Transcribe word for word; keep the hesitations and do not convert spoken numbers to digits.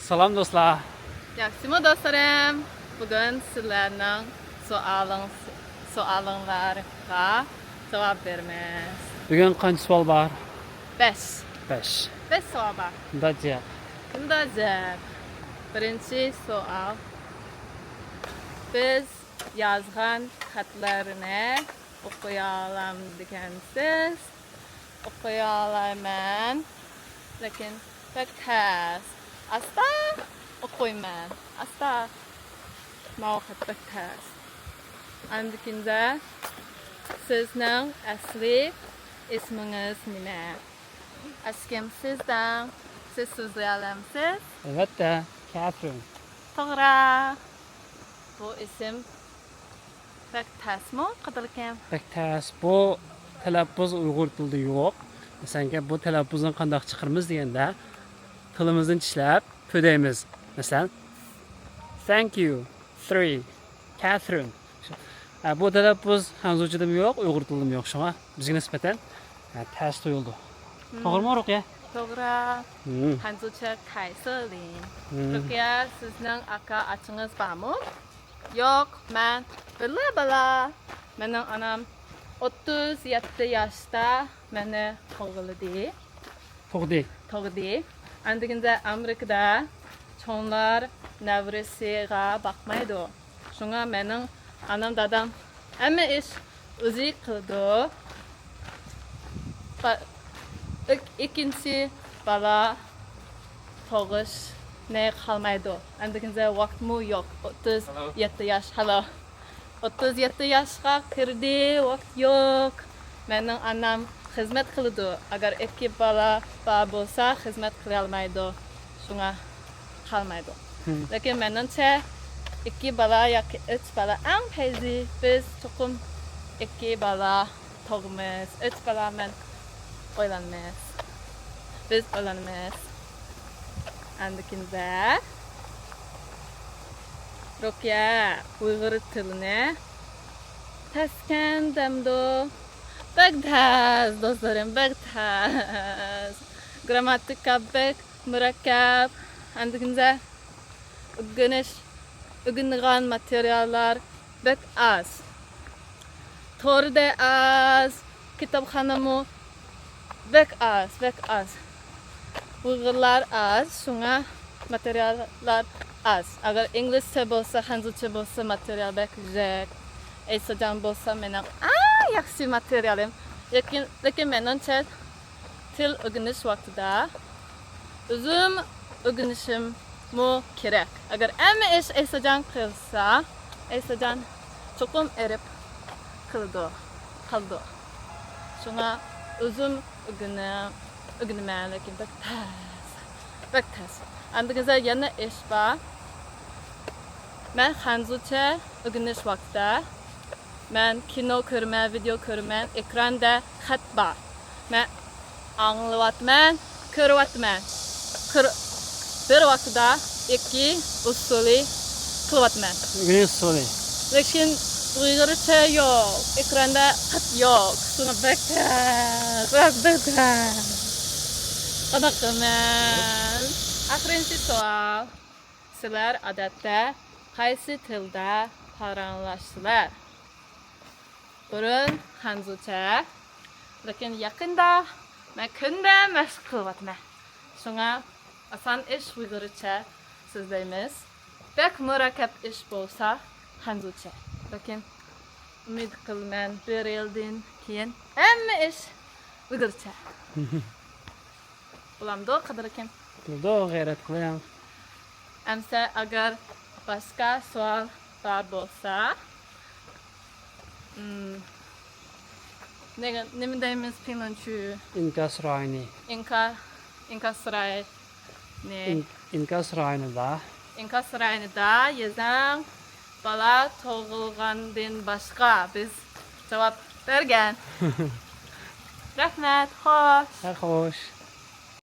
سالام دوستلار. ياخشىمۇ دوستلىرىم؟ بۈگۈن سىلەرنىڭ سوئالىڭ، سوئالىڭلارغا جاۋاب بېرىمىز. بۈگۈن قانچە سوئال بار؟ بەش. بەش. بەش سوئال بار. مۇنداق جىق. مۇنداق جىق. بىرىنچى سوئال. بىز يازغان خەتلەرنى ئوقۇيالامدىكەنسىز؟ ئوقۇيالايمەن، لېكىن بەك تەس. ئاستا ئوقۇيمەن، ئاستا. ماۋۇ خەت بەك تەس. ئاندىكىندە سىزنىڭ ئەسلى ئىسمىڭىز نېمە؟ ئەسكىم سىزدىن، سىز سۆزلىيەلەمسىز؟ ئەلۋەتتە، كەترىن. توغرا. بۇ ئىسىم بەك تەسمۇ، قىدىركەم؟ بەك تەس. بۇ تەلەپپۇز ئۇيغۇر تىلىدا يوق. مەسىلەن، بۇ تەلەپپۇزنى قانداق چىقىرىمىز دېگەندە، تىلىمىزنى چىشلەپ پۈدەيمىز. مەسىلەن، thank you, three, Catherine. ھە، بۇ تەلەپپۇز خەنزۇچىدىمۇ يوق، ئۇيغۇر تىلىدىمۇ يوق. شۇڭا بىزگە نىسبەتەن، ھە، تەس تۇيۇلىدۇ. توغرىمۇ، رۇقىيە؟ توغرا. ھىم. خەنزۇچە كايسىلىن. ھىم. رۇقىيە، سىزنىڭ ئاكا ئاچىڭىز بارمۇ؟ يوق، مەن بىرلا بالا. مېنىڭ ئانام ئوتتۇز يەتتە ياشتا مېنى تۇغۇلدى. تۇغدى. تۇغدى. ئاندىكىندە ئامېرىكىدا چوڭلار نەۋرىسىغا باقمايدۇ. شۇڭا مېنىڭ ئانام، دادام ھەممە ئىش ئۆزى قىلىدۇ. با-، ئىك-، ئىككىنچى بالا تۇغۇشنى خالىمايدۇ. ئاندىكىندە ۋاقىتمۇ يوق. ئوتتۇز يەتتە ياش، ھالو. ئوتتۇز يەتتە ياشقا كىردى، ۋاقىت يوق. مېنىڭ ئانام خىزمەت قىلىدۇ. ئەگەر ئىككى بالا بار بولسا، خىزمەت قىلالمايدۇ. شۇڭا قالمايدۇ. ھىم. لېكىن مېنىڭچە، ئىككى بالا ياكى ئۈچ بالا ئەڭ پەيزى. بىز چوقۇم ئىككى بالا تۇغىمىز. ئۈچ بالا مەن ئويلانمىز. بىز ئويلانمىز. ئاندىكىندە رۇقىيە ئۇيغۇر تىلىنى تەسكەن دەمدۇ. بەك تەس، دوستلىرىم، بەك تەس. گرامماتىكا بەك مۇرەككەپ. ئاندىكىندە ئۆگىنىش، ئۆگىنىدىغان ماتېرىياللار بەك ئاز. توردا ئاز، كىتابخانىمۇ بەك ئاز، بەك ئاز. ئۇيغۇرلار ئاز، شۇڭا ماتېرىياللار ئاز. ئەگەر ئىنگلىزچە بولسا، خەنزۇچە بولسا، ماتېرىيال بەك جىق. ئەيساجان بولسا مېنىڭ ئەڭ ياخشى ماتېرىيالىم. لېكىن، لېكىن مېنىڭچە، تىل ئۆگىنىش ۋاقتىدا ئۆزۈم ئۆگىنىشىممۇ كېرەك. ئەگەر ھەممە ئىش ئەيساجان قىلسا، ئەيساجان چوقۇم ئېرىپ قىلىدۇ، قالىدۇ. شۇڭا ئۆزۈم ئۆگىنە-، ئۆگىنىمەن، لېكىن بەك تەس، بەك تەس. ئاندىن كېيىن يەنە ئىش بار. مەن خەنزۇچە ئۆگىنىش ۋاقتىدا مەن كىنو كۆرىمەن، ۋىدېئو كۆرىمەن، ئېكراندا خەت بار. مەن ئاڭلىۋاتىمەن، كۆرۈۋاتىمەن. كۆر-، بىر ۋاقتىدا ئىككى ئۇسسۇلى قىلىۋاتىمەن. ئۆگىنىش ئۇسۇلى. لېكىن ئۇيغۇرچە يوق، ئېكراندا خەت يوق. شۇڭا بەك تەس، بەك، بەك تەس. قانداق قىلىمەن؟ ئاخىرىنچى سوئال. سىلەر ئادەتتە قايسى تىلدا پاراڭلاشىسىلەر؟ بۇرۇن خەنزۇچە، لېكىن يېقىندا مەن كۈندە مەشىق قىلىۋاتىمەن. شۇڭا ئاسان ئىش ئۇيغۇرچە سۆزلەيمىز. بەك مۇرەككەپ ئىش بولسا خەنزۇچە. لېكىن ئۈمىد قىلىمەن، بىر يىلدىن كېيىن ھەممە ئىش ئۇيغۇرچە. بولامدۇ، قىدىركىم؟ بولىدۇ، غەيرەت قىلىڭ. ئەمسە ئەگەر باشقا سوئال بار بولسا، ئىم، نېگە-، نېمە دەيمىز پىڭلىنچۈ؟ ئىنكاس رايىنى. ئىنكا-، ئىنكاس رايىنى. ئىن-، ئىنكاس رايىنىدا. ئىنكاس رايىنىدا يېزىڭ. بالا تۇغۇلغاندىن باشقا بىز جاۋاب بەرگەن. رەھمەت، خوش. ھە، خوش.